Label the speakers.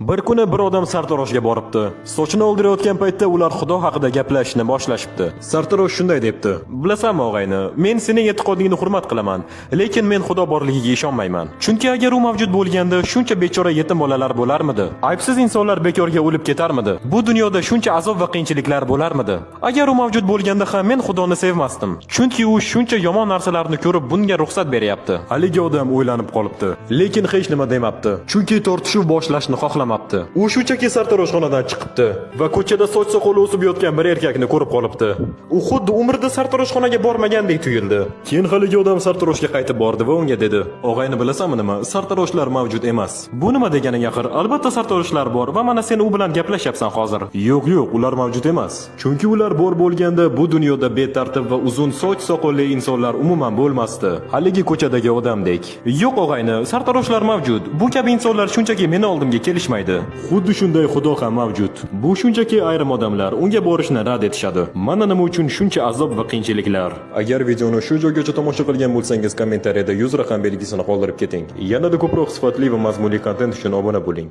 Speaker 1: Bir kuni bir odam sartaroshga boribdi. Sochini oldirayotgan paytda ular Xudo haqida gaplashishni boshlashibdi. Sartarosh shunday debdi: "Bilasanmi, og'ayni, men sening e'tiqodingni hurmat qilaman, lekin men Xudo borligiga ishonmayman. Chunki agar u mavjud bo'lganda, shuncha bechora yetim bolalar bo'larmidi? Aybsiz insonlar bekorga o'lib ketarmidi? Bu dunyoda shuncha azob va qiyinchiliklar bo'larmidi? Agar u mavjud bo'lganda ham men Xudoni sevmasdim. Chunki u shuncha yomon narsalarni ko'rib bunga ruxsat beryapti." Haligi odam o'ylanib qolibdi, lekin hech nima demabdi. Chunki tortishuv boshlashni xohlamabdi. U shunchaki sartaroshxonadan chiqibdi va ko'chada soch soqoli o'sib yotgan bir erkakni ko'rib qolibdi. U xuddi umrida sartaroshxonaga bormagandek tuyuldi. Keyin haligi odam sartaroshga qaytib bordi va unga dedi: "Og'ayni, bilasanmi nima? Sartaroshlar mavjud emas." "Bu nima deganing axir? Albatta sartaroshlar bor va mana sen u bilan gaplashyapsan hozir." "Yo'q, yo'q, ular mavjud emas. Chunki ular bor bo'lganda bu dunyoda betartib va uzun soch soqolli insonlar umuman bo'lmasdi. Haligi ko'chadagi odamdek." "Yo'q, og'ayni, sartaroshlar mavjud. Bu kabi insonlar shunchaki meni oldimga kelishmaydi. Xuddi shunday Xudo ham mavjud. Bu shunchaki ayrim odamlar unga borishni rad etishadi. Mana nima uchun shuncha azob va qiyinchiliklar." Agar videoni shu joygacha tomosha qilgan bo'lsangiz, kommentariyada 100 raqam belgisini qoldirib keting. Yanada ko'proq sifatli va mazmunli kontent uchun obuna bo'ling.